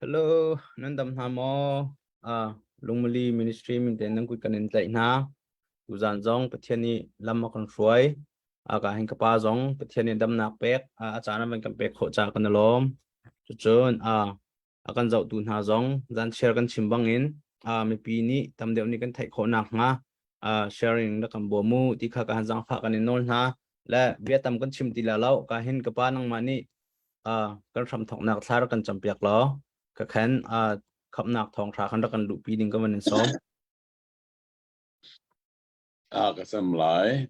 Hello, nan dam hna maw? Ah, Lungmali Ministry min te nan kut kan in tlaih hna. Tuzan zong Pathian nih lam a kan hruai. A ka hin ka pa zong Pathian nih damnak pek, a caan a van kan pek khawh caah kan i lawm. Cucun ah a kan zohtu hna zong zan share kan chim bangin ah mipi nih tam deuh nih kan theih khawh nakhnga ah sharing na kan bawm mu ti kha ka han zaangfah kan in nawl hna. Le bia tam kan chim ti la lo ka hin ka pa nangmah nih kan hramthawknak thla rak kan campiak law ka khan khamhnak thawngṭha khan rak kan luhpi ding ka van in sawm. A ka cam lai.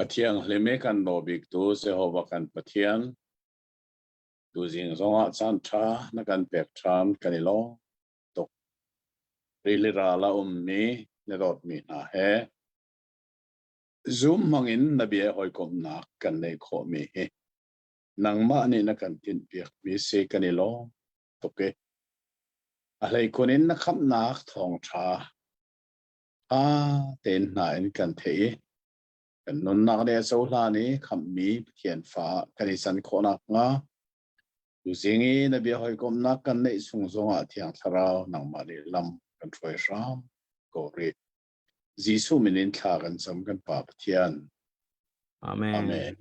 A thianghlim i kan daw biktu Jehovah kan Pathian, tuzing zongah caan ṭha na kan pek ṭhan kan i lawm tuk. Rili ral a ummi na dawtmi hna he Zoom hmangin na bia hawikomhnak kan neih khawhmi hi nangmah nih na kan tinhpiakmi si kan i lawm tuk i a hleikhun in na khamhnak thawngṭha ṭha tein hna in kan theih i kan nunnak nih a cohlan i khamhmi Pathian fa kan i can khawh nakhnga tuzing i na bia hawikomhnak kan neih chung zongah Thiang Thlarau nangmah nih lam kan hruai hram ko rih. Jesuh min in thla kan cam kan Pa Pathian. Amen. Amen.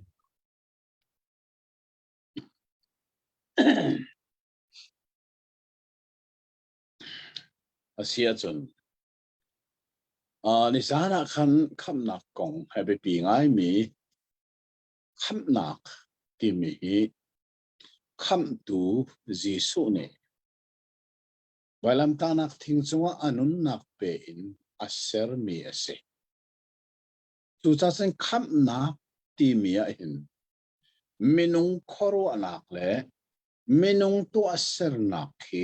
A si ahcun uh, nizan ah khan khamhnak kong he biapi ngaimi khamhnak timi hi khamhtu Jesuh nih Vailamtahnak thing cungah a nunnak pe in a sermi a si. Cucaah cun khamhnak timi ah hin minung khuaruahnak le minung tuahsernak hi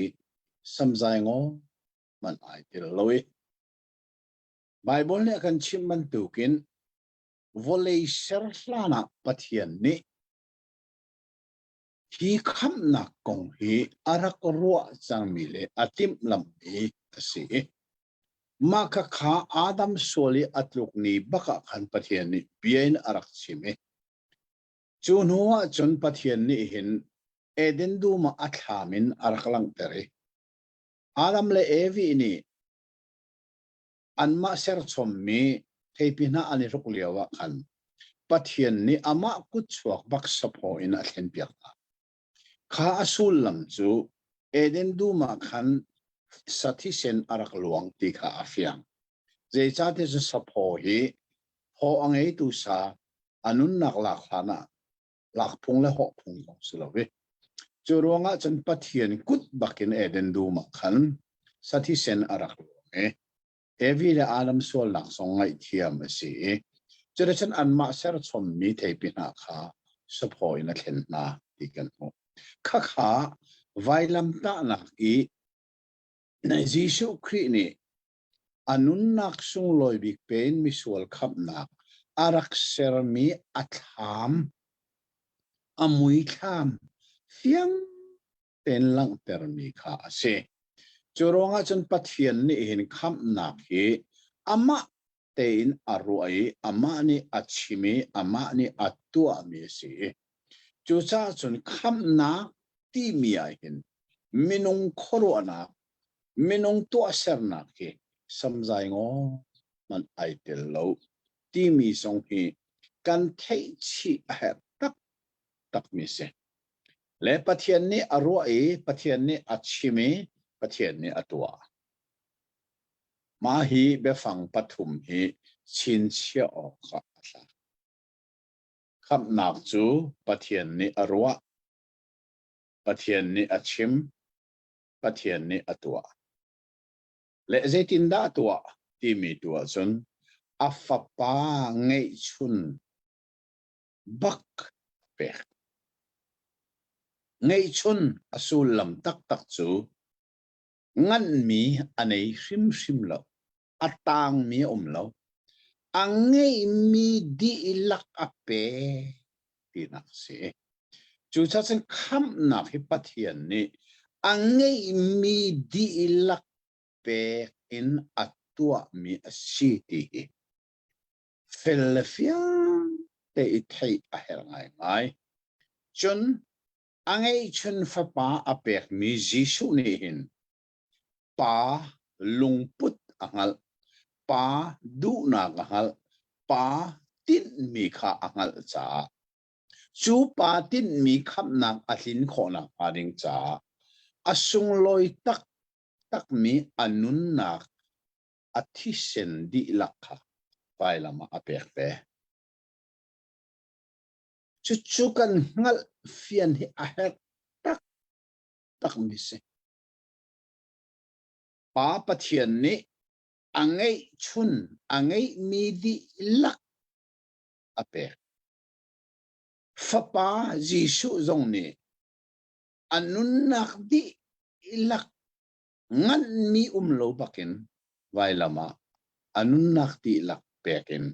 samzai ngaw hmanh ai tel lo i Baibal nih a kan chimh bantukin vawlei ser hlan ah Pathian nih Hi khamhnak kong hi a rak ruah cangmi le a timhlamhmi a si. Mah khakha Adam sual i a tluk ni bak ah khan Pathian nih bia in a rak chim i cu hnu ah cun Pathian nih hin Eden dum ah a thlam in a rak langhter i Adam le Evi nih anmah serchommi theipi hna an i hruk lio ah khan Pathian nih amah kutchuak bak saphaw in a thlenpiak hna. Kha a sullam cu Eden dum ah khan sathisen a rak luang ti kha a fiang. Zeicahtiah cu saphaw hi thaw a ngeitu sa a nunnak lak hlan ah lakphung le hawhphung zong si lo i cu ruangah cun Pathian kut bakin Eden dum ah khan sathisen a rak luang i Evi le Adam sualnak zong ngaihthiam a si i cuticun anmah serchommi theipi hna kha saphaw in a thlen hna ti kan hmuh. Khakha vailamtahnak i Jesuh Khrih nih a nunnak sunglawi bik pe in misual khamhnak a rak sermi a thlam, a muithlam fiang tein langhtermi kha a si. Cu ruangah cun Pathian nih hin khamhnak hi amah tein a ruah i amah nih a chim i amah nih a tuahmi a si. Cucaah cun khamhnak timi ah hin minung khuaruahnak minung tuahsernak hi samzai ngaw hmanh ai tel lo timi zong hi kan theih chih a herh taktakmi si. Le Pathian nih a ruah i Pathian nih a chim i Pathian nih a tuah. Mah hi biafang pathum hi chinchiah awk ah a tla. Khamhnak cu Pathian nih a ruah, Pathian nih a chim, Pathian nih a tuah. Le zeitindah a tuah timi tu ahcun a fapa ngeihchun bak pek. Ngeihchun a sullam taktak cu nganhmi a nei hrimhrim lo. A tangmi a um lo. A ngeihmi dihlak a pe tinak a si. Cucaah cun khamhnak hi Pathian nih a ngeihmi dihlak pek in a tuahmi a si ti hi fel le fiang te i theih a herh ngaingai. Cun a. A ngeihchun fapa a pekmi Jesuh nih hin pa lungput a hngalh, pa duhnak a hngalh, pa tinhmi kha a hngalh caah cu pa tinhmi khamhnak a tlin khawhnak hnga ding caah a sunglawi taktakmi a nunnak a thisen dihlak kha vailam ah a pek ve. Cucu kan hngalh fian hi a herh taktakmi si. Pa Pathian nih a ngeihchun a ngeihmi dihlak a pek. Fapa Jesuh zong nih a nunnak dihlak nganhmi um lo bakin vailam ah a nunnak dihlak pek in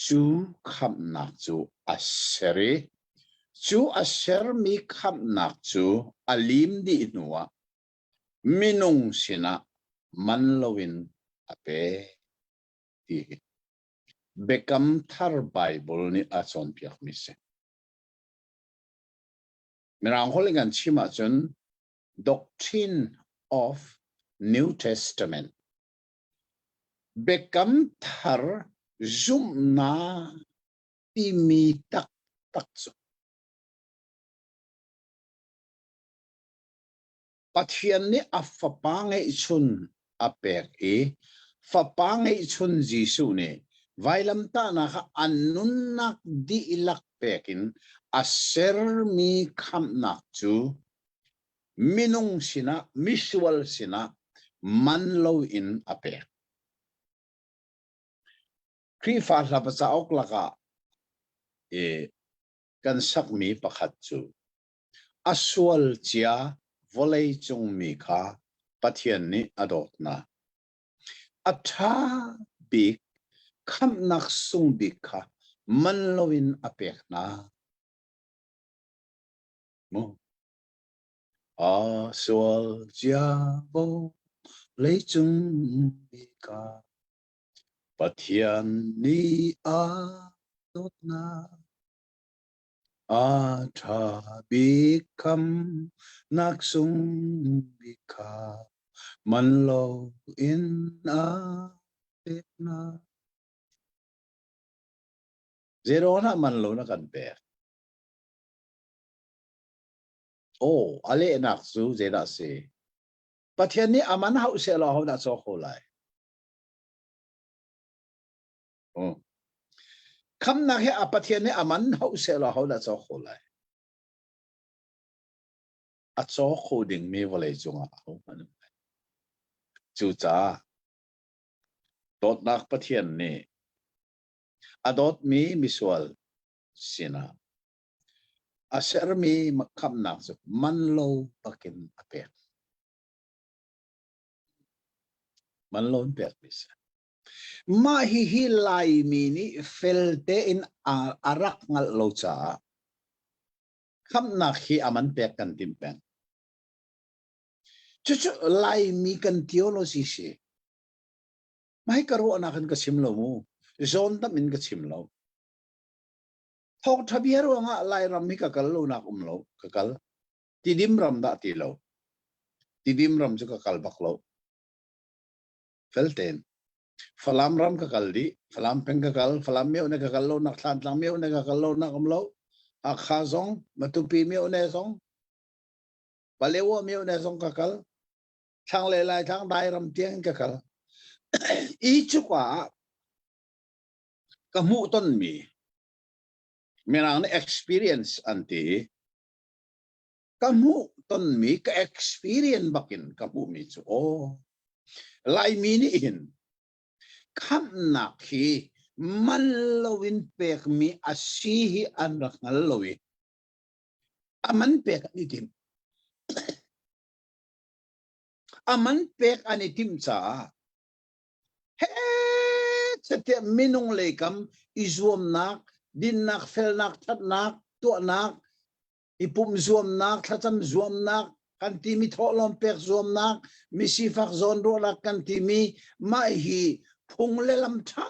cu khamhnak cu a ser i cu a sermi khamhnak cu a lim dih hnuah minung sinah man loin a pe ti hi Biakam Thar Baibal nih a cawnpiakmi si. Mirang holh in kan chim ahcun Doctrine of New Testament Biakam Thar zumhnak timi taktak cu Pathian nih a Fapa ngeihchun a pek i Fapa ngeihchun Jesuh nih vailamtahnak ah a nunnak dihlak pek in a sermi khamhnak cu minung sinah misual sinah man loin a pek. Khrihfa hla cauk lakah i kan sakmi pakhat cu A sual cia vawleicung mi kha Pathian nih a dawt hna. A ṭha bik khamhnak sung bik kha man loin a pek hna. Mu. A sual cia vawleicung mi kha Pathian nih a dawt hna. A ṭha bik khamnak sung bik kha man loin a pek hna. Zeiruang ah man lo na kan pek? Aw, a lehnak cu zeidah a si? Pathian nih a man hauh sehlaw ahodah cawk kho lai? Khamnak hi a Pathian nih a man hauh sehlaw hodah cawk kho lai? A caw kho dingmi vawlei cungah ahohmanh um lai. Cucaah dawtnak Pathian nih a dawtmi misual sinah a sermi khamnak cu man lo bakin a pek. Man lo in pekmi si. Mah hihi Laimi nih fel tein a rak hngalh lo caah khamhnak hi a man pek kan timh peng. Cucu Laimi kan theology si. Mah hi ka ruahnak in ka chim lo mu. Zawn tam in ka chim lo. Thawngṭha bia ruangah Lairam hi ka kal lonak um lo. Ka kal. Tidim ram dah ti lo. Tidim ram cu ka kal bak lo. Fel tein. Falam ram ka kal dih. Falam peng ka kal. Falam myo ne ka kal lo nak Thlantlang myo ne ka kal lo nak um lo. Hakha zong, Matupi myo ne zong, Palewa myo ne zong ka kal. Thlang le lai thlang dai ram tiang in ka kal. I cuka ah ka hmuh tonmi mirang nih experience an ti ka hmuh tonmi ka experience bakin ka hmuhmi cu aw Laimi nih hin khamhnak hi man loin pekmi a si hi an rak hngal lo i a man pek an i tim a man pek an i timh caah he catiah minung leikam i zuamnak dinnak felnak thatnak tuahnak i pumh zuamnak, thlacam zuamnak, kan timi thawhlawm pek zuamnak, misifak zawnruahnak kan timi mah hi phung le lam ṭha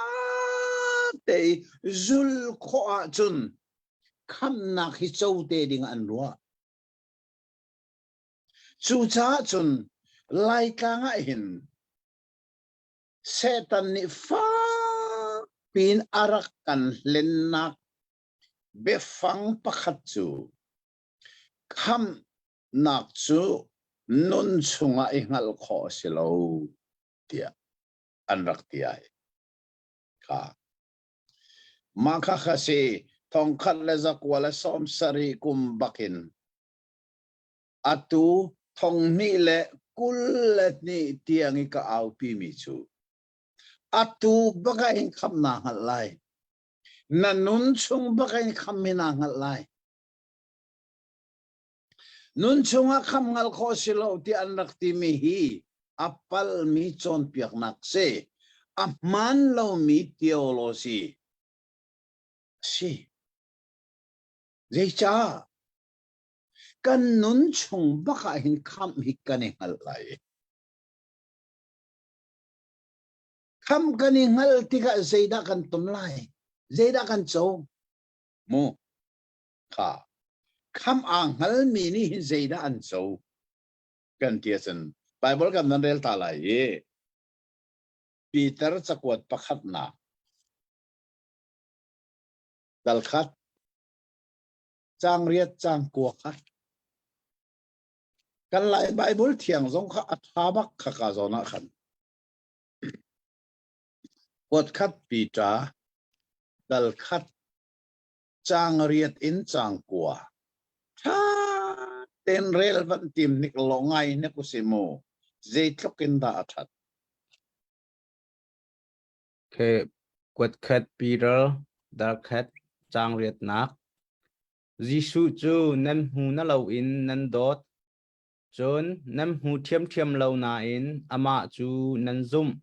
te i zul khawh ahcun khamhnak hi co te ding an ruah. Cucaah cun Laitlang ah hin Satan nih fak piin a rak kan hlennak biafang pakhat cu khamhnak cu nun chungah i hngalh khawh a si lo tiah an rak ti ai. Kha. Mah kha kha si 1970 kum bakin atu 2022 tiang i ka aupi mi cu atu baka in kham na hngalh lai. Na nun chung baka in kham mi na hngalh lai. Nun chungah kham hngalh khawh si lo ti an rak timi hi a palmi cawnpiaknak si. A hmaan lomi theology si. Zeicah? Kan nun chung bak ah hin khamh hi kan i hngalh lai. Khamh kan i hngalh tikah zeidah kan ton lai? Zeidah kan co? Mu. Kha kham aa hngalmi nih hin zeidah an co kan ti ahcun Bible kan nan rel ta lai i Peter cakuat pakhatnak dal khat caang riat caang kua kha kan lai Bible thiang zong kha a tha bak kha ka zawn ah khan kuat khat Peter dal khat Caang riat in caang kua. Ṭha tein rel van tim hnik law ngai hnik usih mu. Zeitluk in dah a ṭhat. Okay. Kuatkhat Peter darkhat caang riatnak. Jesuh cu nan hmu na loin nan dawt, cun nan hmu ṭhiamṭhiam lo nain amah cu nan zumh.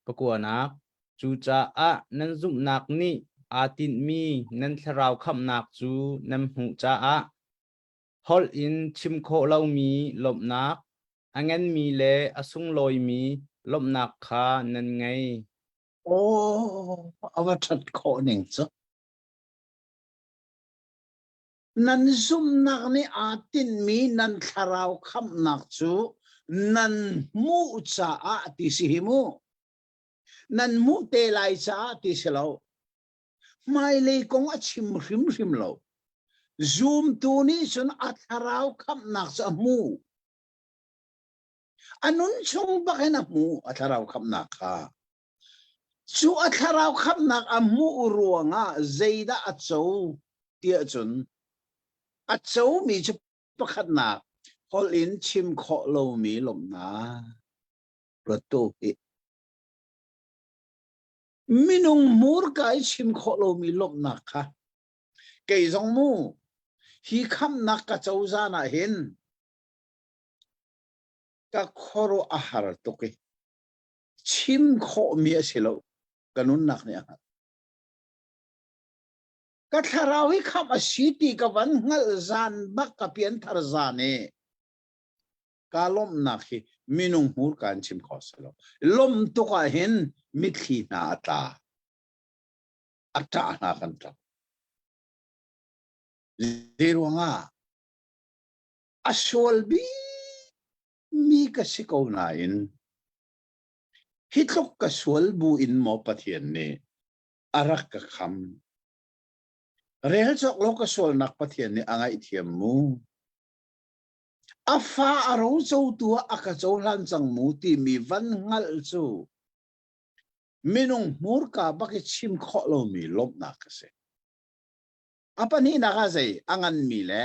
Pakuanak, cucaah nan zumhnak nih aa tinhmi nan thlarau khamhnak cu nan hmuh caah holh in chim khawh lomi lawmhnak, a nganmi le a sunglawimi lawmhnak kha nan ngei. Aw, a va ṭhat khawh ning cu. Nan zumhnak nih aa tinhmi nan thlarau khamhnak cu nan hmuh caah ti si hi mu. Nan hmuh te lai caah ti si lo. Hmailei kong a chim hrimhrim lo. Zumtu nih cun a thlarau khamhnak cu a hmu. A nun chung bak in a hmu a thlarau khamhnak kha. Cu a thlarau khamhnak a hmuh ruangah zeidah a co tiah cun a comi cu pakhatnak holh in chim khawh lomi lawmhnak ruat tu hi minung hmurka i chim khawh lomi lawmhnak kha kei zong mu hi khamhnak ka co zan ah hin ka khuaruah a har tuk i chim khawhmi a si lo ka nunnak nih a hngalh ka thlarau hi khamh a si ti ka van hngalh zan bak ka pianthar zan i ka lawmhnak hi minung hmurka in chim kho si lo lawmh tuk ah hin mitthli hna a tla a ṭah hna kan ṭap zei ruangah a sual bik mi ka si ko nain hi tluk ka sual bu in maw Pathian nih a rak ka kham. Rel cawk lo ka sualnak Pathian nih a ngaihthiam mu. A fa a rocotu ah a ka cohlan cang mu timi van hngalh cu minung hmurka bak i chim khawh lomi lawmhnak a si. A pahnihnak ah zei a nganmi le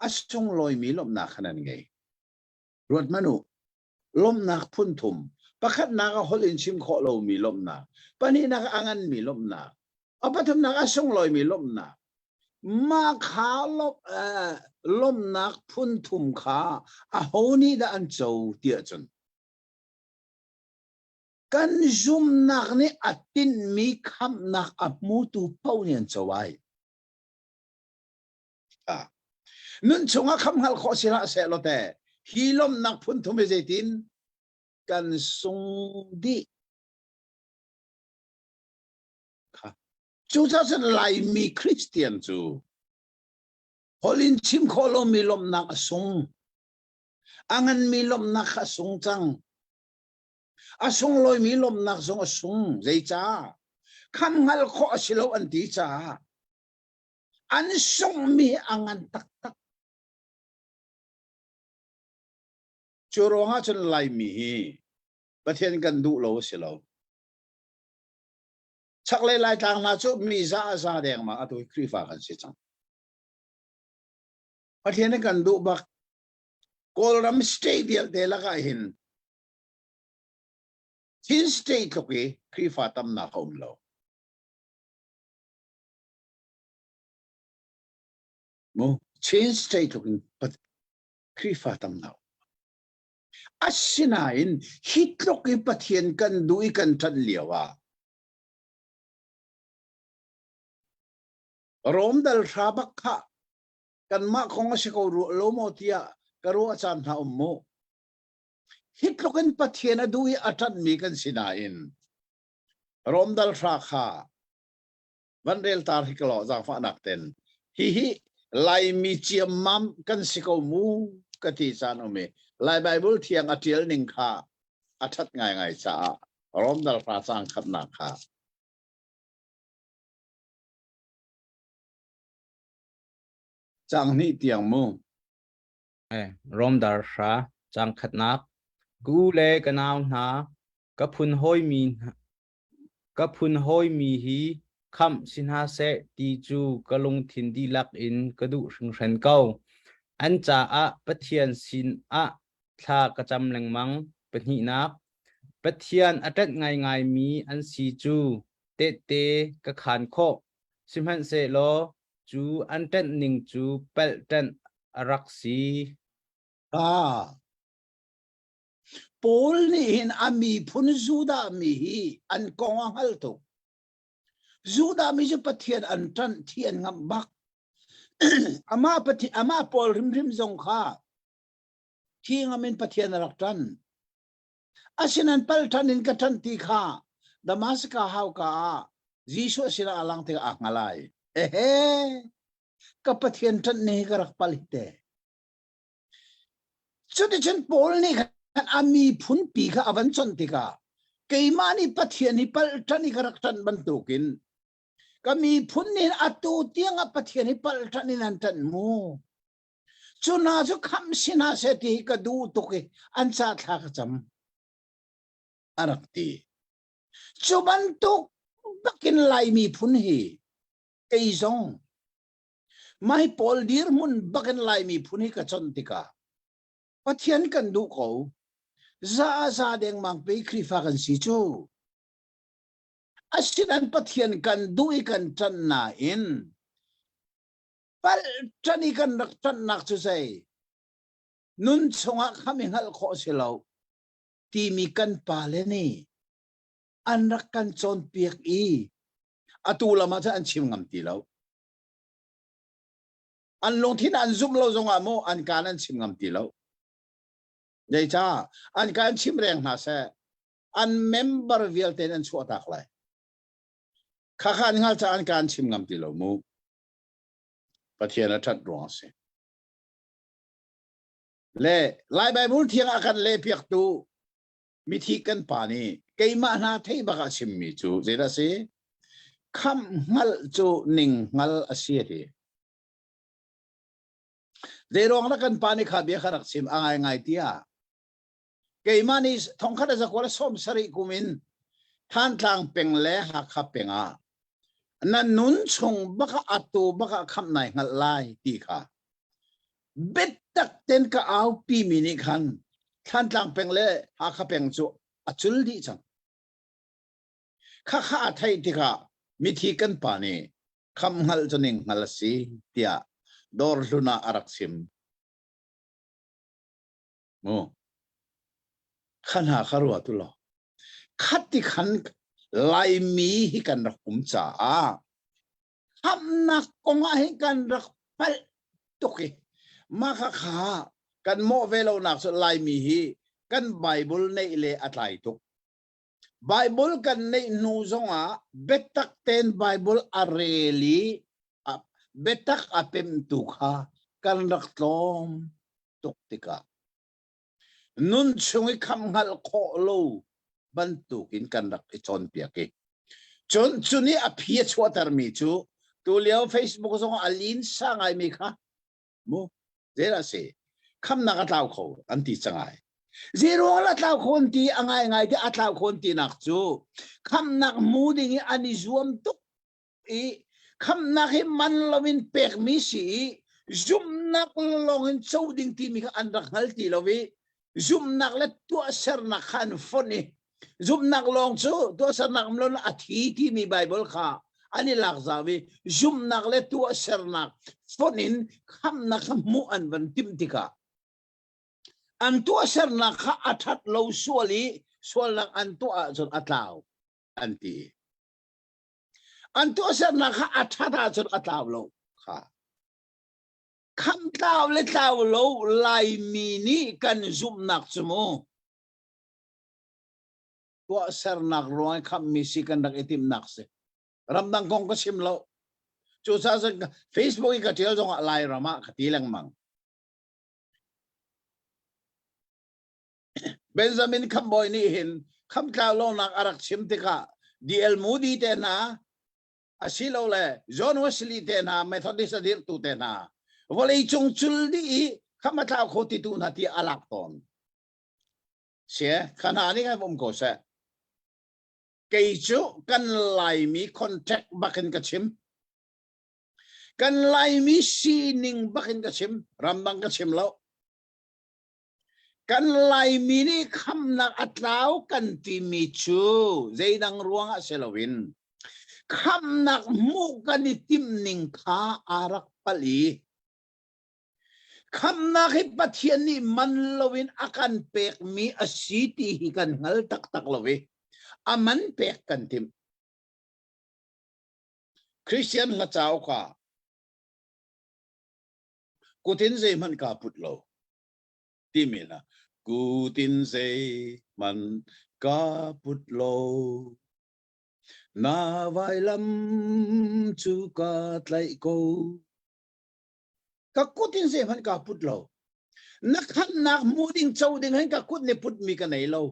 a sunglawimi lawmhnak kha nan ngei. Ruat hmanh u, lawmhnak phun thum. Pakhatnak ah holh in chim khawh lomi lawmhnak. Pahnihnak ah a nganmi lawmhnak. A pathumnak ah a sunglawimi lawmhnak. Mah kha lawmhnak phun thum kha aho nih dah an co tiah cun kan zumnak nih a tinhmi khamhnak a hmutu paoh nih an co ai. Nun chungah kham hngalh khawh si hlah seh law teh hi lawmhnak phun thum hi zeitin kan sung dih. Kha. Cucaah cun Laimi Christian cu. Holh in chim khawh lomi lawmhnak a sung. A nganmi lawmhnak kha a sung cang. A sunglawimi lawmhnak zong a sung. Zeicah? Khamh hngalh khawh a si lo an ti caah an sunghmi a ngan taktak. Cu ruangah cun Laimi hi Pathian kan duh lo a si lo. Chaklei Laitlang hna cu mi za a za dengmang atu hi Khrihfa kan si cang. Pathian nih kan duh bak. Kawlram state vialte lakah hin Chin state tluk i Khrihfa tamnak a um lo. Mu Chin state tluk in Khrihfa tamnak. Asinain hi tluk i Pathian kan duh i kan ṭanh lio ah Rom dal hra bak kha kanmah kong a si ko ruah lo maw tiah ka ruah caan hna um mu. Hi tluk in Pathian a duh i a ṭanhmi kan si nain Rom dal hra kha van rel tar hi ka law zaangfahnak ten hihi Laimi ciammam kan si ko mu ka ti caan um i Lai Bible thiang a ṭial ning kha a ṭhat ngaingai caah Rom dal hra caang khatnak kha caang hnih tiang mu. Rom dar hra caang khatnak Ku le ka nau hna ka phun hawimi Ka phun hawimi hi khamh si hna seh ti cu ka lungthin dihlak in ka duh hringhran ko. An caah Pathian sinah thla ka cam lengmang. Pahnihnak, Pathian a ṭanh ngaingaimi an si cu tehte ka khaan khawh. Sihmanhsehlaw cu an ṭanh ning cu palh ṭanh a rak si. Ah, Paul nih hin a miphun Judah mi hi an kong a hngal tuk. Judah mi cu Pathian an ṭanh thi an ngamh bak. Amah Pathian amah Paul hrimhrim zong kha thi ngam in Pathian a rak ṭan. Asinain pal ṭan in ka ṭan ti kha Damascus hauka ah Jesuh sinah a lang tikah aa hngal ai. Ehe, ka Pathian ṭanh ni hi ka rak pal hi te. Cuticun Paul nih khan a miphun pi kha a van chawnh tikah keimah nih Pathian hi palh ṭan i ka rak ṭanh bantukin ka miphun nih atu tiangah Pathian hi palh ṭan in an ṭanh mu. Cu hna cu khamh si hna seh ti hi ka duh tuk i an ca thla ka cam a rak ti. Cu bantuk bakin Lai miphun hi kei zong Mah hi pawl dirhmun bakin Lai miphun hi ka chawnh tikah Pathian kan duh ko. Za ah za dengmang pei Khrihfa kan si cu. Asinain Pathian kan duh i kan ṭanh nain palh ṭan i kan rak ṭanhnak cu zei nun chungah kham i hngalh khawh si lo timi kan pale nih an rak kan cawnpiak i atu lam ah cun an chim ngam ti lo. An lungthin an zumh lo zongah maw an kaan an chim ngam ti lo. Zeicah an kaan chim reng hna seh an member vialte an chuah tak lai. Khakha an hngal caah an kaan chim ngam ti lo mu. Pathian a ṭhat ruang a si. Le Lai Bible thiang a kan leh piaktu mithi kan pa nih keimah hna theih bak ah chimmi cu zeidah si khamh hngalh cu ning hngal a si a ti zeiruang dah kan pa nih kha bia kha rak chim a ngai ngai tiah keimah nih thongkhat a zakual 70 kum in Thantlang peng le Hakha peng ah na nun chung baka atu baka khamh nai hngalh lai ti kha Biatak ten ka aupi mi nih khan Thlantlang peng le Hakha peng cu a cul dih cang. Khakha a theih tikah mithi kan pa nih kham hngalh cu ning hngal a si tiah dawr hlun ah a rak chim. Mu. Kha hna kha rua tu law. Khat ti khan Laimi hi kan rak um caah Khamhnak kong ah hin kan rak palh tuk i mah kha kha kan mawh ve lonak cu Laimi hi kan Bible neih le a tlai tuk. Bible kan neih hnu zongah biatak tein Bible a rel i. Biatak a pemtu kha kan rak tlawm tuk tikah nun chung i khamh hngalh khawh lo bantukin kan rak i cawnpiak i cun cu nih a phi a chuahtermi cu tulio Facebook zong a linsa ngaimi kha mu zeidah si khamnak a tlau kho an ti cangai zeiruang a tlau kho an ti a ngai ngai te a tlau kho an ti nak cu khamnak mu ding i an i zuam tuk i khamnak hi man loin pekmi si i zumhnak lawng in co ding timi kha an rak hngal ti lo i zumhnak le tuahsernak kha an fonh i zumhnak lawng cu tuahsernak um lo a thi timi Bible kha an i lak zau i zumhnak le tuahsernak fonh in khamnak kha hmuh an van timh tikah an tuahsernak kha a ṭhat lo sual i sualnak an tuah ahcun a tlau an ti. An tuahsernak kha a ṭhat ahcun a tlau lo kha. Khamh tlau le tlau lo Laimi nih kan zumhnak cu mu tuahsernak ruang i khamhmi si kan rak i timhnak si. Ramdang kong ka chim lo. Cucaah Facebook i ka ṭial zongah Lairam ah ka ti lengmang. Benjamin Khambawi nih hin khamtlau lonak a rak chim tikah D.L. Moody te hna asilole John Wesley te hna Methodist a dirhtu te hna vawlei cung cul dih i kham a tlau kho ti tu hna ti a lak tawn. Sie, kha hna nih khan um ko seh. Kei cu kan Laimi contact bakin ka chim. Kan Laimi sining bakin ka chim. Ramdang ka chim lo. Kan Laimi nih khamnak a tlau kan timi cu zeidang ruangah si loin khamnak hmuh kan i timh ning kha aa rak palh i khamnak hi Pathian nih man loin a kan pekmi a si ti hi kan hngal taktak lo i a man pek kan timh. Christian hla cauk ah Kutin zeihmanh kaa put lo timi hna kutin zeihmanh kaa put lo na vailam cu ka tlaih ko ka kut in zeihmanh kaa put lo na khamnak hmu ding co ding hin ka kut nih put mi ka nei lo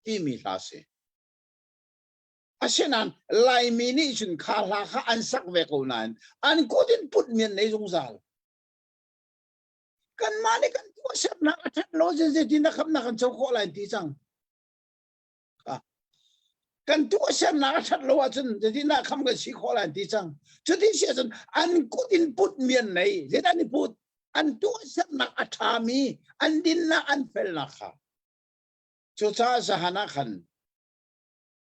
timi hla si Asinain Laimi nih cun kha hla kha an sak ve ko nain an kut in put mi an nei zungzal. Kanmah nih kan tuahsernak a ṭhat lo zeitin dah khamnak kan co khawh lai ti cang. Kan tuahsernak a ṭhat lo ahcun zeitin dah kham kan si khawh lai ti cang. Cuti si ahcun an kut in put mi an nei. Zeidah an i put? An tuahsernak a ṭhami, an dinnak, an felnak kha. Cucaah zahan ah khan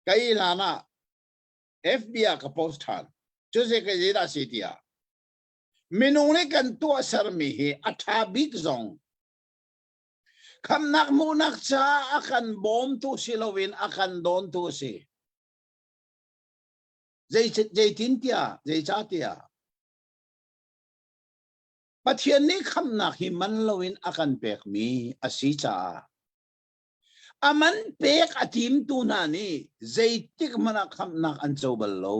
Kai hlan ah FB ah ka post ṭhan. Cu zeidah si tiah minung nih kan tuahsermi hi a ṭha bik zong khamnak hmuhnak caah a kan bawmtu si loin a kan dawntu a si. Zeitin tiah, zeicahtiah Pathian nih khamnak hi man loin a kan pekmi a si caah A man pek a timtu hna nih zeitik hmanh ah khamhnak an co bal lo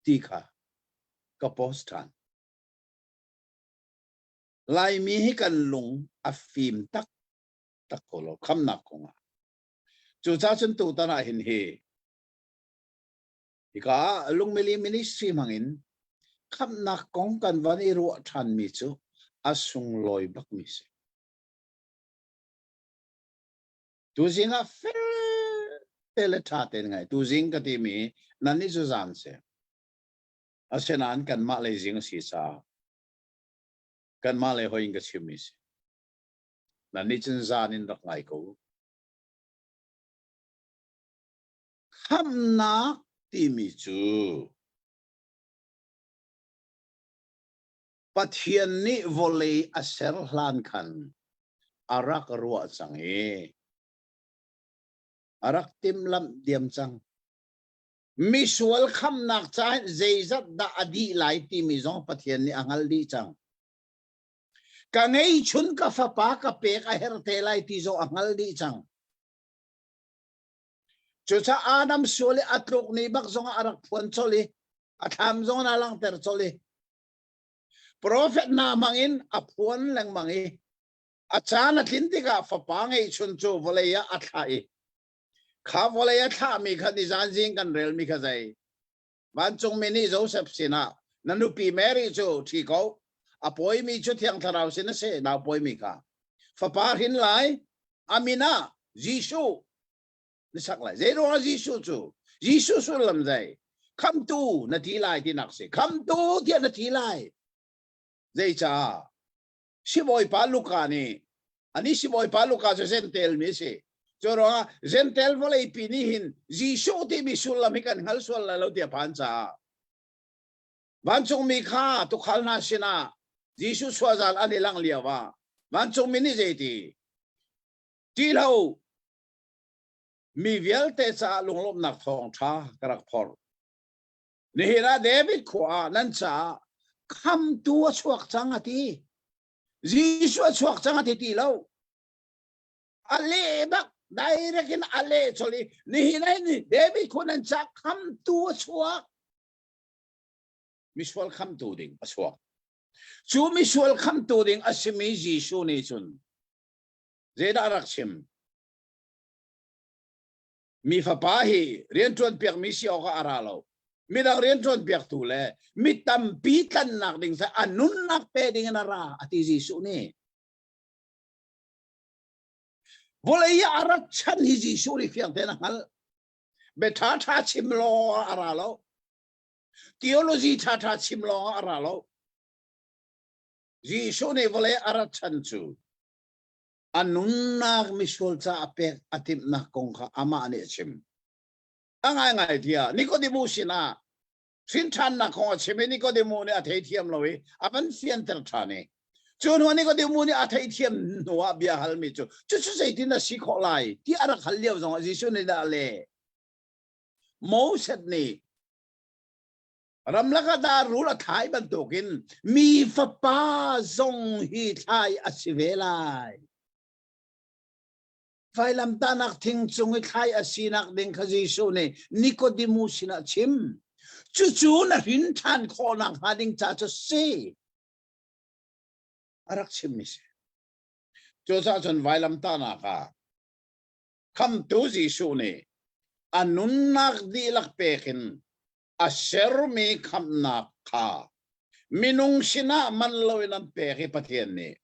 ti kha ka post ṭhan. Laimi hi kan lung a fim taktak ko lo khamnak kongah. Cucaah cun tutan ah hin hi hika lungmili ministry hmangin khamhnak kong kan van i ruah ṭhanmi cu a sunglawi bakmi si. Tuzing ah fel te le ṭha tein ngai. Tuzing ka timi nannih cu zan si. Asinain kanmah lei zing a si caah kanmah lei hoi in ka chimmi si. Nannih cun zan in rak ngai ko u. Khamhnak timi cu Pathian nih vawlei a ser hlan khan a rak ruah cang i a rak timhlamh diam cang. Misual khamnak caah zeizat dah a dih lai timi zong Pathian nih a hngalh dih cang. Ka ngeihchun ka fapa ka pek a herh te lai ti zong a hngalh dih cang. Cucaah Adam sual i a tluk ni bak zongah a rak phuan colh i a thlam zong in a langhter colh i. Profet hna hmangin a phuan lengmang i a caan a tlin tikah fapa ngeihchun cu vawlei ah a thlah i kha vawlei a thlahmi kha nizan zing kan relmi kha zei vancungmi nih Joseph sinah na nupi Mary cu ṭhi ko a pawimi cu Thiang Thlarau sin a si nau pawimi kha fapa hrin lai a min ah Jesuh na sak lai zei ruangah Jesuh cu Jesuh sullam zei khamtu na ti lai tinak si khamtu tiah na ti lai zeicah sibawipa Luka nih ani sibawipa Luka cu Gentel mi a si cu ruangah Gentel vawleipi nih hin Jesuh timi sullam hi kan hngal sual lai lo tiah phan caah vancungmi kha tukhal hna sinah Jesuh chuahzal an i langh lio ah vancungmi nih zeiti ti lo mi vialte caah lunglawmhnak thawngṭha ka rak phorh Nihin ah David khua ah nan caah khamtu a chuak cang a ti. Jesuh a chuak cang a ti ti lo. A leh bak direct in a leh chol i nihin ah hin David khua nan caah khamtu a chuak. Misual khamtu ding a chuak. Cu misual khamtu ding a simi Jesuh nih cun zeidah a rak chim? Mi fapa hi rianṭuan piakmi si awkah a ra lo. Midang rianṭuan piaktu le mi tampi tlannak ding sa a nunnak pe ding in a ra, a ti Jesuh nih. Vawlei ah a rat chan hi Jesuh nih fiang tein a hngalh. Bia ṭhaṭha chim lawng ah a ra lo. Theology ṭhaṭha chim lawng ah a ra lo. Jesuh nih vawlei a rat chan cu a nunnak misual ca a pek a timhnak kong kha amah nih a chim. A ngaingai tiah Nikodemu sinah hrinṭhannak kong a chim i Nikodemu nih a theithiam lo i a van fianter ṭhan i cu hnu Nikodemu nih a theithiam hnu ah bia halmi cu cucu zeitin a si khawh lai ti a rak hal lio zongah Jesuh nih dah le Moses nih Ramlak ah dah rul a thlai bantukin mi fapa zong hi thlai a si ve lai. Vailamtahnak thing cung i thlai a sinak ding kha Jesuh nih Nikodemu sinah chim. Cucu na hrin ṭhan khawhnak hnga ding ca cu si. A rak chimmi si. Cucaah cun vailamtahnak ah khamtu Jesuh nih a nunnak dihlak pek in a sermi khamhnak kha minung sinah man loin an pek i Pathian nih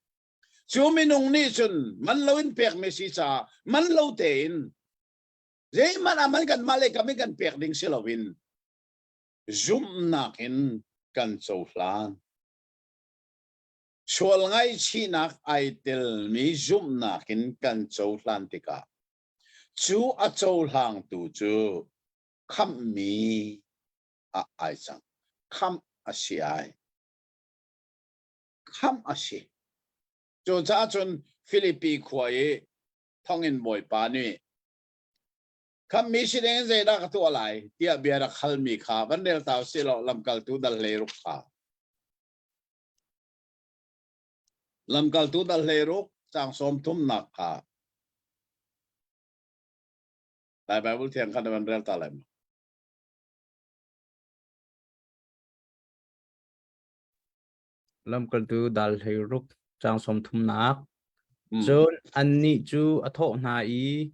cu minung nih cun man loin pekmi si caah man lo tein zeihmanh ah man kanmah le kam in kan pek ding si loin zumhnak in kan cohlan. Sual ngaihchihnak ai telmi zumhnak in kan cohlan tikah cu a cohlangtu cu khamhmi ah ai cang. Khamh a si ai. Khamh a si. Cucaah cun Filipi khua i thonginn bawipa nih khamhmi si ding in zeidah ka tuah lai tiah bia rak halmi kha van rel ta usih law lamkaltu dal 16 kha. Lamkaltu dal 16 caang 30nak kha Lai Bible thiang kha na van rel ta lai ma? Lamkaltu dal 16 caang 30nak. Cun annih cu a thawh hna i,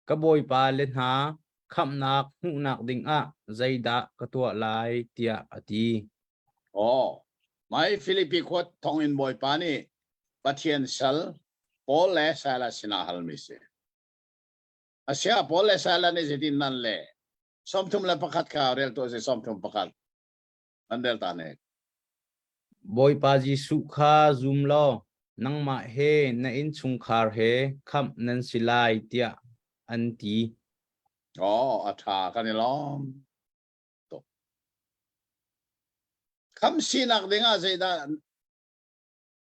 Ka bawipa le hna khamhnak hmuhnak dingah zeidah ka tuah lai tiah a ti. Aw, mai Filipi khua thonginn bawipa nih Pathian sal Paul le Silas sinah halmi si. Asiah Paul le Silas nih zeitin nan leh? 31 kha rel tuah si 31. Nan rel ta ne. Bawipa Jesuh kha zum law nangmah he na innchungkhar he khamh nan si lai tiah an ti. Oh, a ṭha kan i lawm tuk. Khamh sinak dingah zeidah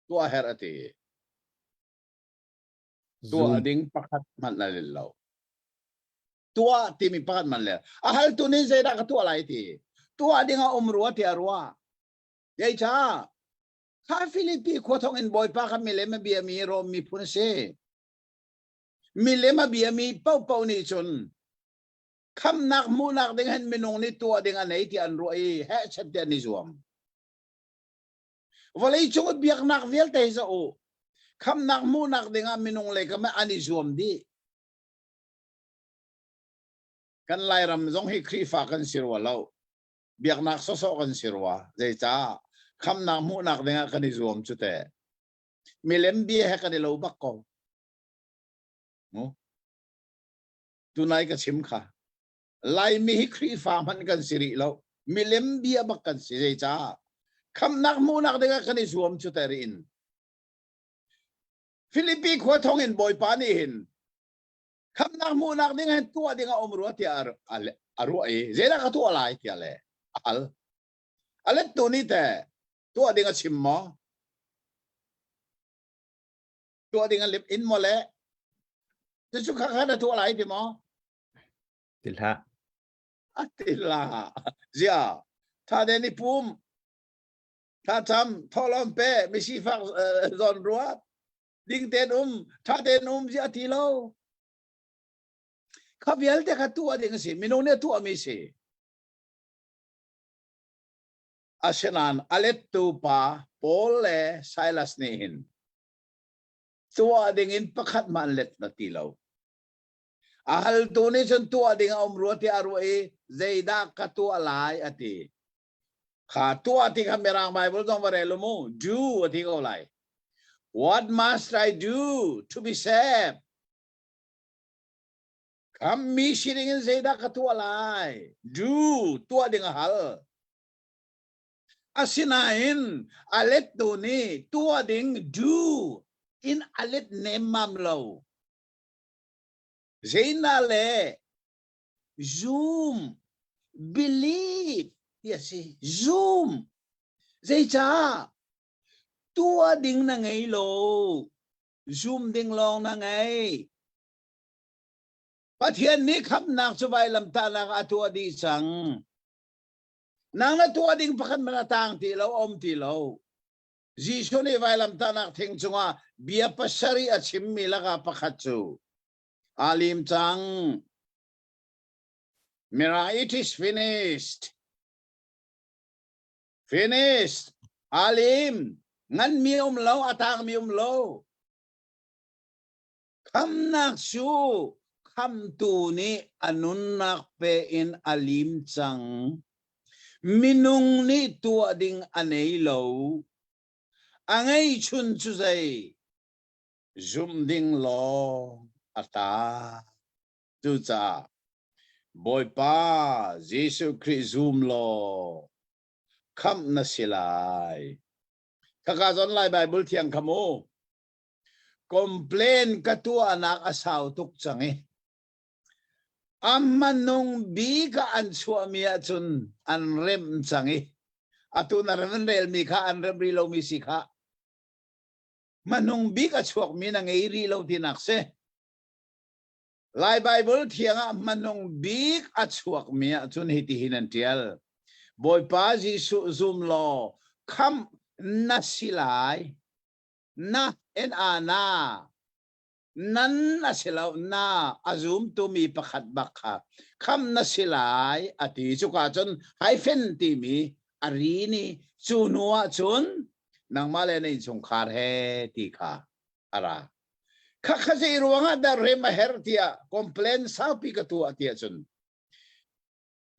tuah herh a ti? Tuah ding pakhat hmanh na lel lo. Tuah timi pakhat hmanh le a haltu nih zeidah ka tuah lai ti. Tuah ding a um rua tiah ruah. Zeicah? Kha Filipi khua thong in Bawipa kha milem a biami Rom miphun a si. Milem a biami paohpaoh nih cun khamnak hmuhnak ding hin minung nih tuah ding a nei ti an ruah i hehchet ti an i zuam. Vawlei cung biaknak vialte hi za u. Khamnak hmuhnak dingah minung le kam an i zuam dih. Kan Lairam zong hi Khrihfa kan si rua lo. Biaknak sawsawh kan si rua. Zeicah? Khamnak hmuhnak dingah kan i zuam cu teh. Milem bia he kan i lo bak ko. Mu? Tunai ka chim kha. Laimi hi Khrihfa hmanh kan si rih lo. Milem bia bak kan si. Zeicah? Khamnak hmuhnak dingah kan i zuam cu te in. Filipi khua thong in Bawipa nih hin khamnak hmuhnak ding hin tuah ding a um rua tiah a ruah i zeidah ka tuah lai tiah le a hal. A lettu nih teh tuah ding a chim maw? Tuah ding a lip in maw le? Cucu kha kha na tuah lai ti maw? Ti hlah. A ti hlah. Zia, tha den i pum, tha cham, thawhlawm pe, misifak zawn ruat, ding ten um, tha ten um zia ti lo. Kha vialte kha tuah ding a si. Minung nih a tuahmi si. Asinain a lettu pa Paul le Silas nih hin tuah ding in pakhat hmanh an let na ti lo. A haltu nih cun tuah ding a um rua tiah a ruah i zeidah ka tuah lai a ti. Kha tuah ti kha Mirang Bible zong va rel u mu. Do a ti ko lai. What must I do to be saved? Khammi si ding in zeidah ka tuah lai? Do tuah ding a hal. Asinain a lettu nih tuah ding do in a let nemmam lo. Zeina le zum believe ti a si. Zum. Zeicah tuah ding na ngei lo. Zum ding lawng na ngei. Pathian nih khamhnak cu vailamtahnak a tuah dih cang. Nang na tuah ding pakhat man a tang ti lo, um ti lo. Jesuh nih vailamtahnak thing cungah bia pasarih a chimmi lakah pakhat cu aa lim cang. Mira, it is finished. Finished. Aa lim. Nganmi um lo, a tangmi um lo. Khamnak cu khamtu nih a nunnak pe in a lim cang. Minung nih tuah ding a nei lo. A ngeihchun cu zei? Zumh ding lawng a ta. Cucaah Bawipa Jesuh Khrih zum law khamh na si lai. Khaka zawn Lai Baibal thiang kha mu. Complain ka tuahnak a sau tuk cang i a hmanung bik ah an chuahmi ahcun an remh cang i atu na van relmi kha an remh rih lomi si kha hmanung bik a chuakmi na ngei rih lo tinak si. Lai Baibal thiang ah hmanung bik a chuakmi ahcun hitihin an ṭial. Bawipa Jesuh zum law khamh na si lai. Na en a na nan a si lo na a zumtu mi pakhat bak kha kham na si lai a ti cuka cun hyphen timi a ri ni cu hnu ah cun nangmah le na innchungkhar he ti kha a ra kha kha zei ruangah dah rem a herh tiah complain saupi ka tuah tiah cun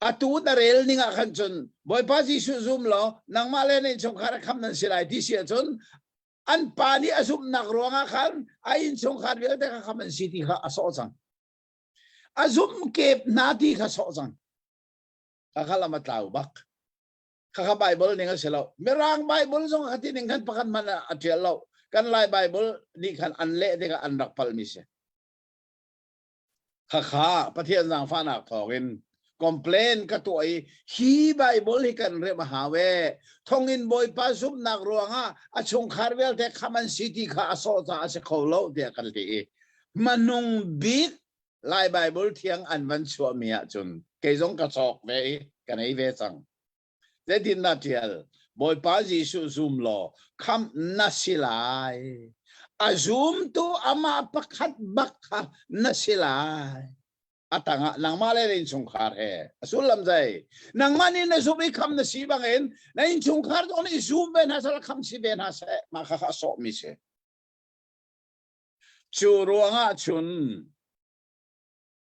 atu na rel ning ah khan cun Bawipa Jesuh zum law nangmah le na innchungkhar a kham nan si lai ti si ahcun an pa nih a zumhnak ruangah khan a innchungkhar vialte kha kham an si ti kha a sawh cang a zumh kep hna ti kha sawh cang kha kha lam a tlau bak kha kha Bible ning a si lo Mirang Bible zong kha ti ning khan pakhat hmanh a tial lo kan Lai Bible nih khan an leh tikah an rak palmi si Khakha Pathian zaangfahnak thawngin complain ka tuah i hi Bible hi kan remh a hau ee. Thonginn Bawipa zumhnak ruangah a chungkhar vialte kham an si ti kha a sawh caah a si kho lo tiah kan ti i hmanung bik Lai Bible thiang an van chuahmi ahcun kei zong ka cawk ve i ka nei ve cang. Zeitin dah ṭial? Bawipa Jesuh zum law khamh na si lai. A zumtu amah pakhat bak kha na si lai. A tangah nangmah le na innchungkhar he. A sullam zei? Nangmah nih na zumh i kham na si bangin na innchungkhar zong nih zum ve hna seh, kham si ve hna seh. Mah kha kha a sawhmi si. Cu ruangah cun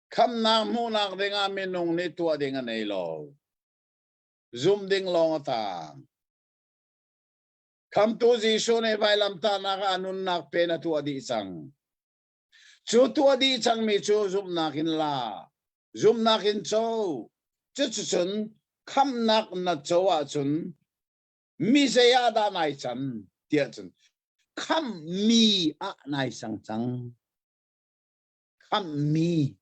khamnak hmuhnak dingah minung nih tuah ding a nei lo. Zum ding lawng a tang. Khamtu Jesuh nih vailamtahnak ah a nunnak pen a tuah dih cang. Cu tuah dih cangmi cu zumhnak in la, zumhnak in co. Cuticun khamhnak na co ahcun mi zei ah dah nai can tiah cun khamhmi ah nai sang cang. Khamhmi.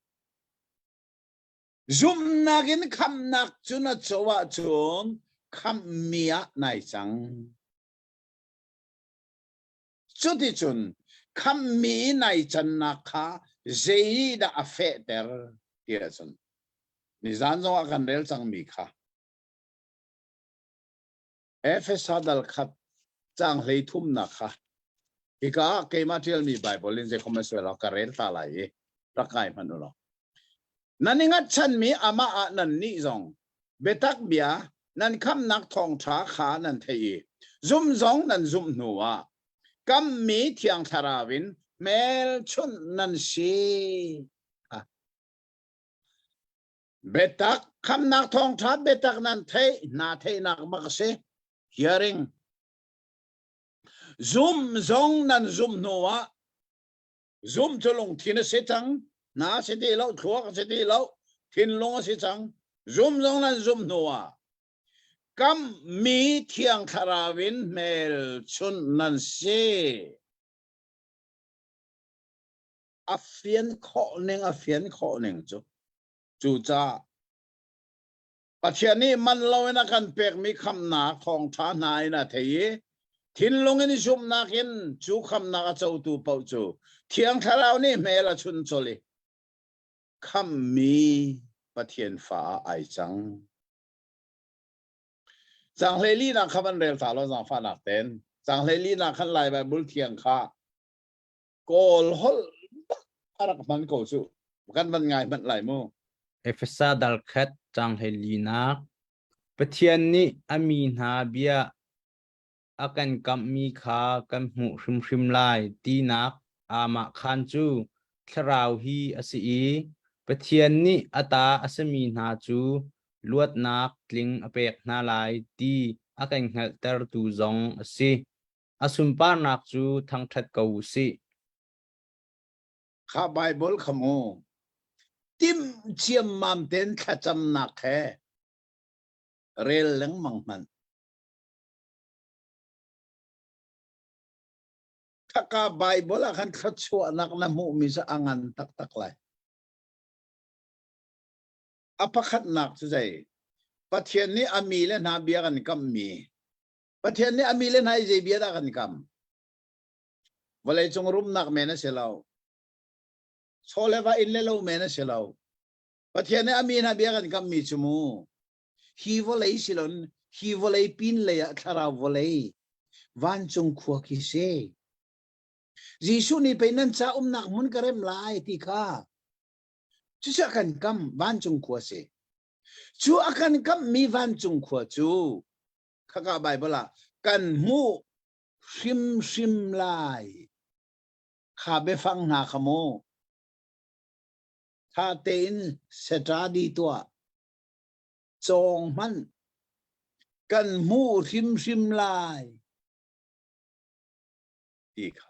Zumhnak in khamhnak cu na co ahcun khamhmi ah nai cang. Cuticun khamhmi nai cannak kha zei dah a fehter tiah cun nizan zongah kan rel cangmi kha Efesa dal khat caang hlei thumnak kha hika ah keimah ṭialmi Baibal in zeikhom a sual ka rel ta lai i rak ngai hmanh u law. Nan i ngatchanmi amah ah nannih zong biatak bia nan khamnak thawngṭha kha nan theih i zum zong nan zumh hnu ah kammi Thiang Thlarau in hmelchunh nan si. Biatak khamnak thawngṭha biatak nan theih hna theihnak bak a si. Hearing. Zum zong nan zumh hnu ah zum cu lungthin a si cang. Hna a si ti lo, thluak a si ti lo, thinlung a si cang. Zum zong nan zumh hnu ah kammi thiang thlarau in hmelchunh nan si. A fian khawh ning a fian khawh ning cu cucaah Pathian nih man loin a kan pekmi khamhnak thawngṭha hna in a thei i thinlung in zumhnak in cu khamhnak a cotu paoh cu Thiang Thlarau nih hmel a chun colh i khamhmi Pathian fa ah ai cang. Caang 14 kha van rel ta law zaangfahnak ten. Caang 14 khan Lai Baibal thiang kha Kawl holh bak a rak hman ko cu. Kan van ngai hmanh lai mu. Efesa dal khat caang 14 Pathian nih a mi hna bia a kan kamhmi kha kan hmuh hrimhrim lai tinak aamahkhan cu Thlarau hi a si i Pathian nih a ta a simi hna cu luatnak tling a pek hna lai ti a kan hngalhtertu zong a si. A sunparnak cu thangṭhat ko u sih. Kha Baibal kha mu tim ciammam ten thlacamnak he rel lengmang hmanh. Khaka Baibal ah khan thluachuahnak na hmuhmi cu a ngan taktak lai. A pakhatnak cu zei? Pathian nih a mi le hna bia kan kammi Pathian nih a mi le hna i zei bia dah kan kam? Vawleicung rumnak men a si lo. Chaw le va inn le lo men a si lo. Pathian nih a mi hna bia kan kammi cu mu. Hi vawlei silon hi vawlei pin lei ah thlarau vawlei vancung khua khi si. Jesuh nih pei nan ca umnak hmun ka rem lai ti kha. Cucu a kan kam vancung khua si. Cu a kan kammi vancung khua cu khaka Baibal ah kan hmuh hrimhrim lai. Kha biafang hna kha mu. Tha tein setadi tuah. Cawng hmanh. Kan hmuh hrimhrim lai. Ti kha.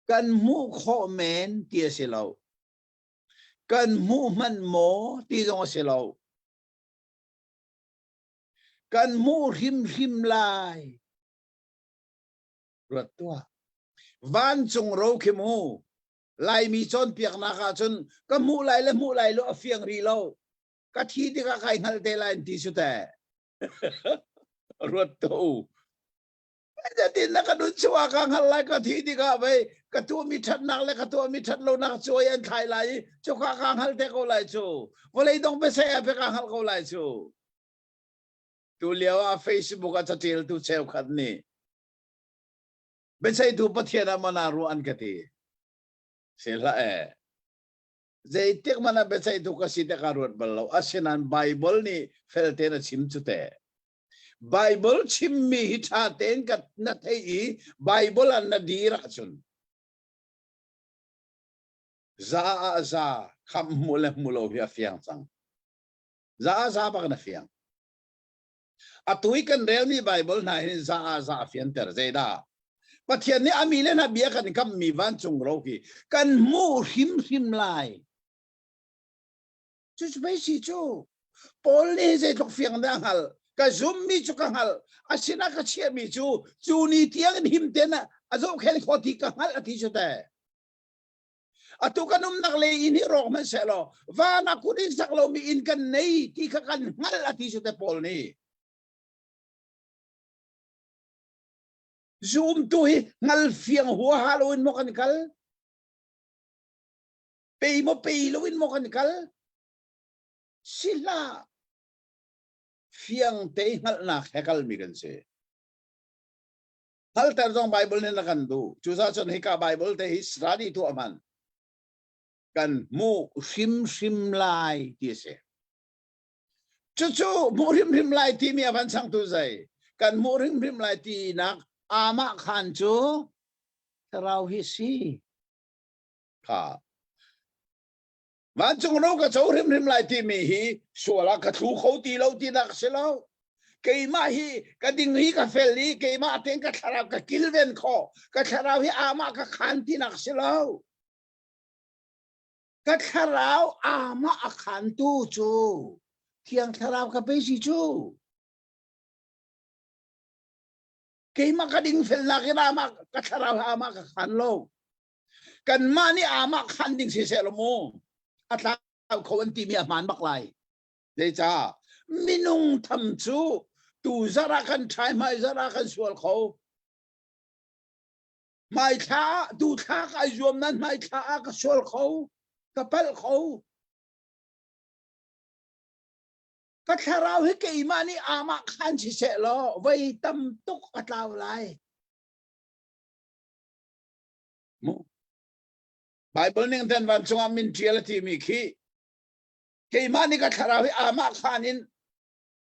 Kan hmuh khawh men ti a si lo. Kan hmuh hmanh maw ti zong a si lo. Kan hmuh hrimhrim lai. Ruat tuah. Vancung ro khi mu. Laimi cawnpiaknak ahcun ka hmuh lai le hmuh lai lo a fiang rih lo. Ka thi tikah kai hngal te lai an ti su teh. Ruat tuah u. Zeitin na ka nun chuah ka hngal lai ka thi tikah vei ka tuahmi ṭhatnak le ka tuahmi ṭhat lonak cuai an thlai lai i cuka ka hngal te ko lai cu vawlei dong biasei ah ka hngal ko lai cu tu lio ah Facebook ah caṭialtu cheukhat nih biaseitu Pathian ah mana ruah an ka ti si hlah e. Zeitik hmanh ah biaceihtu ka si te ka ruat bal lo. Asinain Bible nih fel tein a chim cu te. Bible chimmi hi ṭha tein ka na theih i Bible ah na dir ahcun za ah za khamh hmuh le hmuh lo hi a fiang cang. Za ah za bak na fiang. Atu i kan relmi Bible hna hin za ah za a fianter. Zeidah? Pathian nih a mi le hna bia kan kammi vancung ro hi kan hmuh hrimhrim lai. Cucu pei si cu. Paul nih zeitluk fiang dah a hngalh. Ka zummi cu ka hngalh. A sinah ka chiahmi cu cu ni tiang in him tein a zohkhenh khawh ti ka hngalh a ti cu teh. Atu kan umnak le inn hi rawk hmanh seh law van ah kut in sak lomi inn kan nei ti kha kan hngalh a ti cu te Paul nih. Zumtu hi hngal fiang huaha loin maw kan kal? Pei maw pei loin maw kan kal? Si hlah. Fiang te hngalhnak he kalmi kan si. Hngalter zong Bible nih na kan duh. Cucaah cun hika Bible te hi study tuah hman. Kan hmuh hrimhrim lai ti a si. Cucu hmuh hrimhrim lai timi a van changtu zei? Kan hmuh hrimhrim lai tinak amah khan cu thlarau hi si. Kha. Vancung ro ka co hrimhrim lai timi hi sual ah ka thlu kho ti lo tinak si lo. Keimah hi ka ding hi ka fel i keimah tein ka thlarau ka kilven khawh. Ka thlarau hi amah ka khan tinak si lo. Ka thlarau amah a khantu cu Thiang Thlarau ka pe si cu. Keimah ka ding felnak in amah ka thlarau hi amah ka khan lo. Kanmah nih amah khan ding si seh law mu a tlau kho an timi a hmaan bak lai. Zeicah minung tham cu tu zarh ah kan ṭhai hmai zarh ah kan sual kho. Hmai thla ah tu thla ka ai zuam nan hmai thla ah ka sual kho ka palh kho. Ka thlarau hi keimah nih amah khan si seh law voi tam tuk a tlau lai. Bible ning ten vancung ah min ṭial a timi khi keimah nih ka thlarau hi amah khan in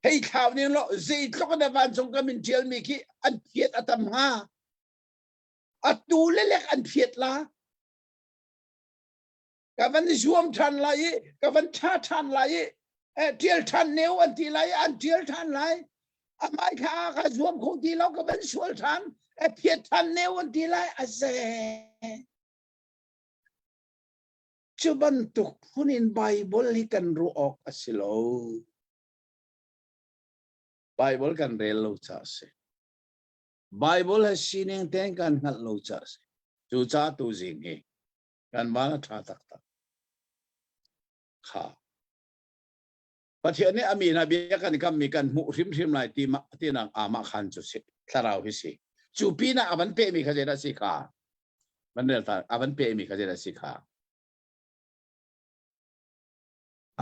hei thlau ning law zeitluk in vancung ka min ṭial mi khi an phiat a tam hnga atu le lek an phiat la ka van zuam ṭhan lai i ka van ṭha ṭhan lai i ṭial ṭhan neu an ti lai i an ṭial ṭhan lai a hmai thla ka zuam kho ti lo ka van sual ṭhan phiat ṭhan neu an ti lai a ze cu bantuk phun in Bible hi kan ruah awk a si lo Bible kan rel lo ca a si Bible he sining tein kan hngalh lo ca a si cucaah tu zing hi kan van a ṭha taktak kha Pathian nih a mi hna bia kan kammi kan hmuh hrimhrim lai ti tinak amah khan cu si thlarau hi si cu pinah a van pehmi kha zeidah si kha van rel ta a van pehmi kha zeidah si kha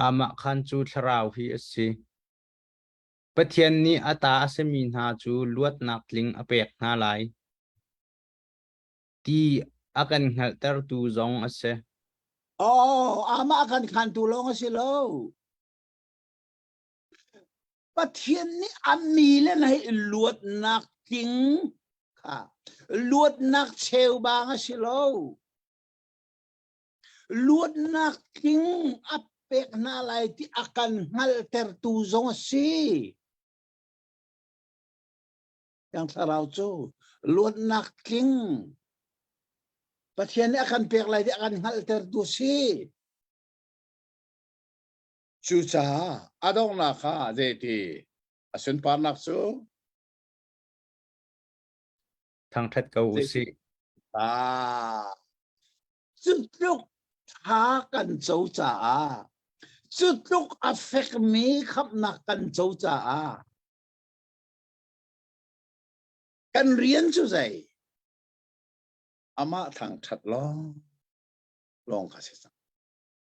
Amah khan cu thlarau hi a si. Pathian nih a ta a simi hna cu luatnak tling a pek hna lai. Ti a kan hngalhtertu zong a si. Oh, amah kan khantu lawng a si lo. Pathian nih a mi le hei luatnak tling kha luatnak cheubang a si lo. Luatnak tling a pek hna lai ti a kan hngalhtertu zong a si. Thiang Thlarau cu luatnak tling Pathian nih a kan pek lai ti a kan hngalhtertu si. Cucaah a donghnak ah zeiti a sunparnak cu Thangṭhat ko u sih. Ah, cu tluk tha kan co caah, cu tluk a fekmi khamhnak kan co caah, Kan rian cu zei? Amah thangṭhat lawng lawng kha si cang.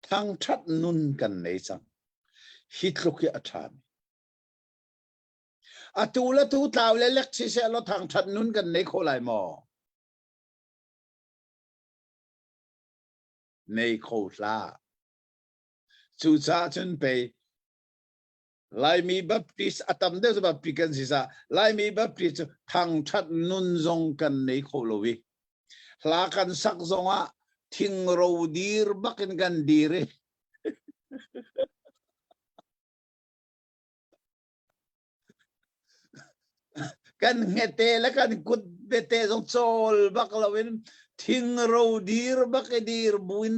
Thangṭhat nun kan nei cang. Hi tluk hi a ṭhami. Atu le tu tlau le lek si seh law thangṭhat nun kan nei kho lai maw? Nei kho hlah. Cucaah cun pei Laimi Baptist a tam deuh cu Baptist kan si sa Laimi Baptist cu thangthat nun zong kan nei kho lo i hla kan sak zong ah thingro dir bakin kan dir i kan hngete le kan kut bete zong cawl bak loin thingro dir bak i dir buin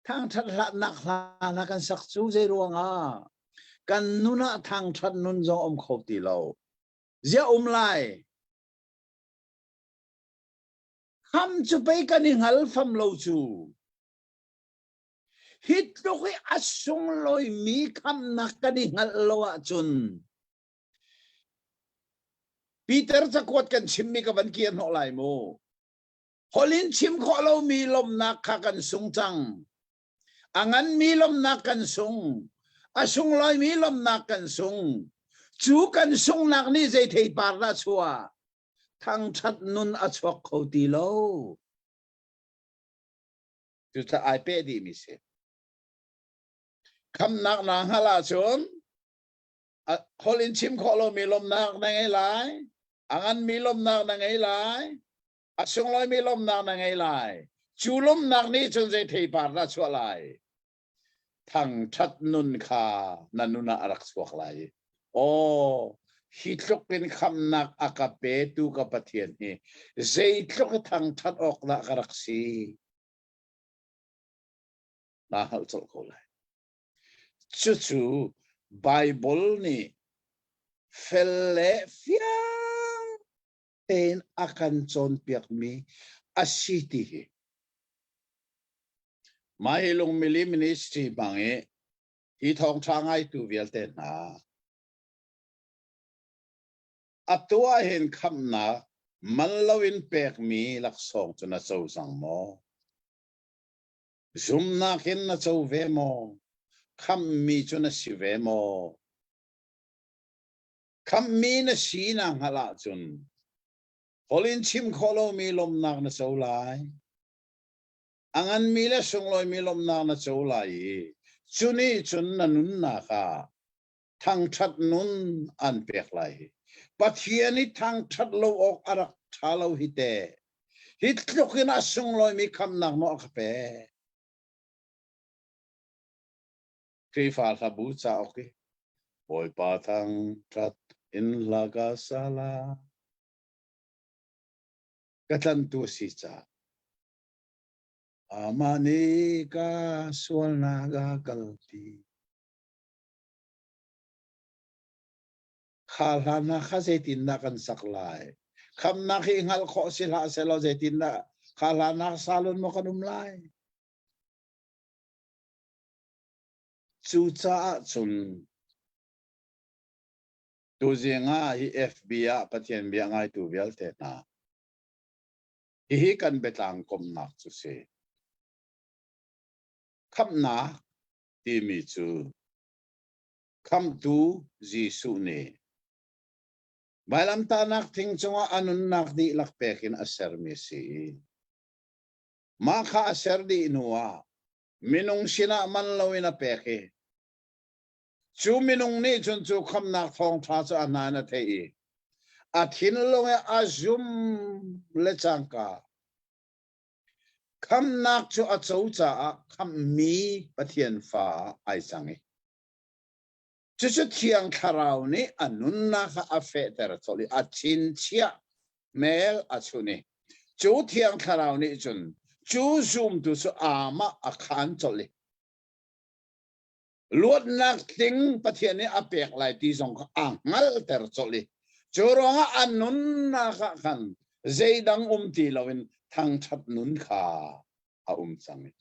thangthat hlatnak hla hla kan sak cu zei ruangah kan nun ah thangthat nun zong um kho ti lo zia um lai kham cu pei kan i hngal fam lo cu Hi tluk i a sunglawimi khamhnak kan i hngalh lo ahcun Peter cakuat kan chimmi ka van kir hnawh lai mu. Holh in chim khawh lomi lawmhnak kha kan sung cang. A nganmi lawmhnak kan sung. A sunglawimi lawmhnak kan sung. Cu kan sungnak nih zei theipar dah chuah? Thangṭhat nun a chuak kho ti lo. Cucaah ai peh dihmi si. Khamnak naa hngalh ahcun holh in chim khawh lomi lawmhnak na ngei lai, a nganmi lawmhnak na ngei lai, a sunglawimi lawmhnak na ngei lai. Cu lawmhnak nih cun zei theipar dah chuah lai? Thangṭhat nun kha na nun ah a rak chuak lai. Aw, hi tluk in khamnak a ka petu ka Pathian hi zeitluk i thangṭhat awk dah ka rak si? Naa hngalh colh ko lai. Cucu Baibal nih fel le fiang tein a kan cawnpiakmi a si ti hi. Mah hi Lungmili Ministry hmang i hi thawngṭha ngaitu vialte hna atu ah hin khamhnak man loin pekmi laksawng cu na co cang maw? Zumnak in na co ve maw? Khamhmi cu na si ve maw? Khamhmi na si na hngalh ahcun holh in chim khawh lomi lawmhnak na co lai. A nganmi le sunglawimi lawmhnak na co lai i cu nih cun na nunnak ah thangṭhat nun an pek lai. Pathian i thangṭhat lo awk a rak ṭha lo hi teh. Hi tluk in a sunglawimi khamhnak maw a ka pek? Khrihfa hlabu cauk i Bawipa thangṭhat in hla ka sa la. Ka tlantu si ca. Amah nih ka sualnak a kalpi. Kha hlan ah kha zeitindah kan sak lai? Khamnak hi hngalh khawh si hlah sehlaw zeitindah kha hlan ah salon maw kan um lai? Cucaah cun tuzing ah hi FB ah Pathian bia ngaitu vialte hna Hihi kan biatlang komhnak cu si. Khamhnak timi cu khamhtu Jesuh nih vailamtahnak thing cungah a nunnak dihlak pek in a sermi a si i mah kha a ser dih hnuah minung sinah man loin a pek i Cu minung nih cun cu khamnak thawngṭha cu a hna in a theih i a thinlung i a zum le cangka khamnak cu a co caah khamhmi Pathian fa ah ai cang i cucu Thiang Thlarau nih a nunnak kha a fehter colh i a chinchiah mel a chun i cu Thiang Thlarau nih cun cu zumtu cu amah a khaan colh i Luatnak tling Pathian nih a pek lai ti zong kha a hngalhter colh i cu ruangah a nunnak ah khan zeidang um ti loin thangṭhat nun kha a um cang i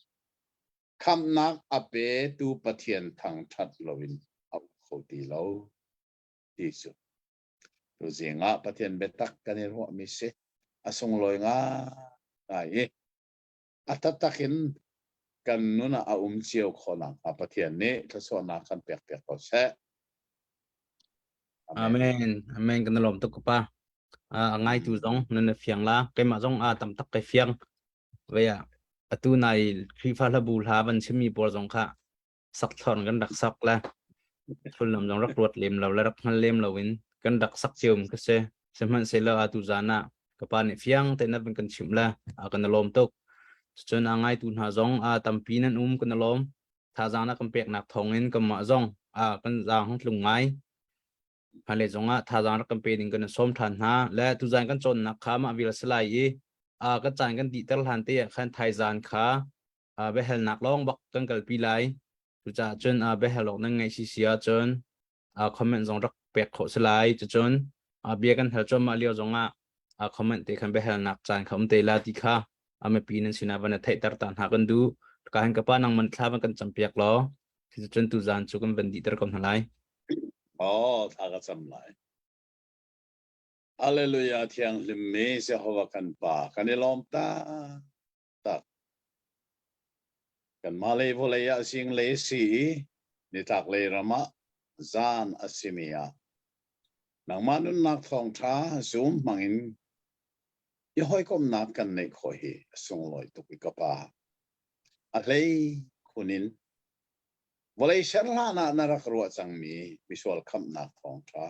khamhnak a petu Pathian thangṭhat loin a um kho ti lo ti cu tuzing ah Pathian biatak kan i ruahmi si a sunglawi ngai i a taktak in kan nun ah a um cio khawh nakhnga Pathian nih thluachuahnak kan pek piak ko seh. Amen. Amen. Kan lawm tuk pa. A ngaitu zong nan na fiang la. Keimah zong a tam tak kai fiang. Vaya atu nai Khrihfa hlabu hla van chimmi pawl zong kha. sak thlorn kan rak sak le sullam zong rak ruat lem lo le rak hngal lem lo in kan rak sak cio ka si. Sihmanhsehlaw atu zan ah ka pa nih fiang tein a van kan chimh le a kan i lawm tuk. Cun a ngaitu hna zong a tampi nan um kan i lawm. Thazaang na kan peknak thawngin kanmah zong a kan zaang hung tlung ngai. Hmailei zongah thazaang rak kan pe ding kan in sawm ṭhan hna. Le tuzaan kan cawnnak kha mah vial si lai i a kan caan kan dihter hlan te ah khan thaizaan kha biahalnak lawng bak kan kalpi lai. Cucaah cun biahal awk nan ngeih sisi ahcun comment zong rak pek khawh si lai. Cucun bia kan hal cuahmah lio zongah comment te khan biahalnak caan kha um te la ti kha mipi nan sinah van i theihter ta hna kan duh. Ka hin ka pa nang man thla van kan campiak law cucun tuzaan cu kan van dihter ko hna lai. Oh, thla ka cam lai. Hallelujah thianghlim mi Jehovah kan Pa kan i lawm ta tak. Kanmah lei vawlei ah zinglei a si i nitlaklei ram ah zan a simi ah nangmah nunnak thawngṭha zum hmangin i hawikomhnak kan neih khawh hi a sunglawi tuk i ka Pa. A hlei khun in vawlei ser hlan ah na rak ruah cangmi misual khamhnak thawngṭha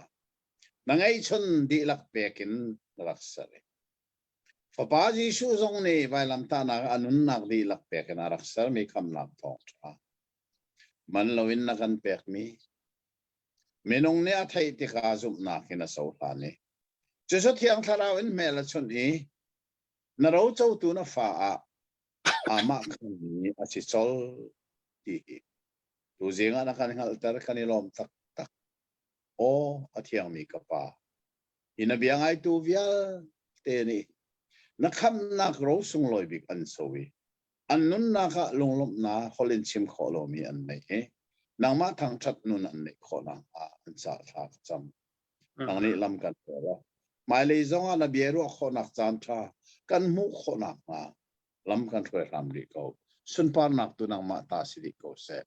na ngeihchun dihlak pek in na rak ser i Fapa Jesuh zong nih vailamtahnak a nunnak dihlak pek in a rak sermi khamhnak thawngṭha man loin na kan pekmi minung nih a theih tikah zumhnak in a cohlan i cucu Thiang Thlarau in hmel a chunh i na rocotu na fa ah amah khanmi a si colh ti hi tuzing ah na kan hngalhter kan i lawm taktak. Aw a thiangmi ka Pa, hi na bia ngaitu vialte nih na khamhnak ro sunglawi bik an so i an nunnak ah lunglawmhnak holh in chim khawh lomi an nei i nangmah thangṭhat nun an neih khawh nakhnga an caah thla ka cam. Nang nih lam kan hruai law hmailei zongah na bia ruah khawhnak caan ṭha kan hmuh khawh nakhnga lam kan hruai hram rih ko. Sunparnak tu nangmah ta si dih ko seh.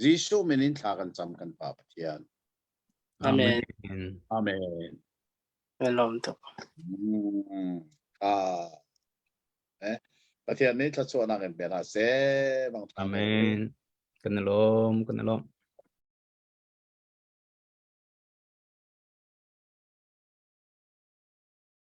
Jesuh min in thla kan cam kan Pa Pathian. Amen. Amen. Kan lawm tuk. Ah. Eh, Pathian nih thluachuahnak in pe hna seh. Amen. Kan i lawm, kan i lawm.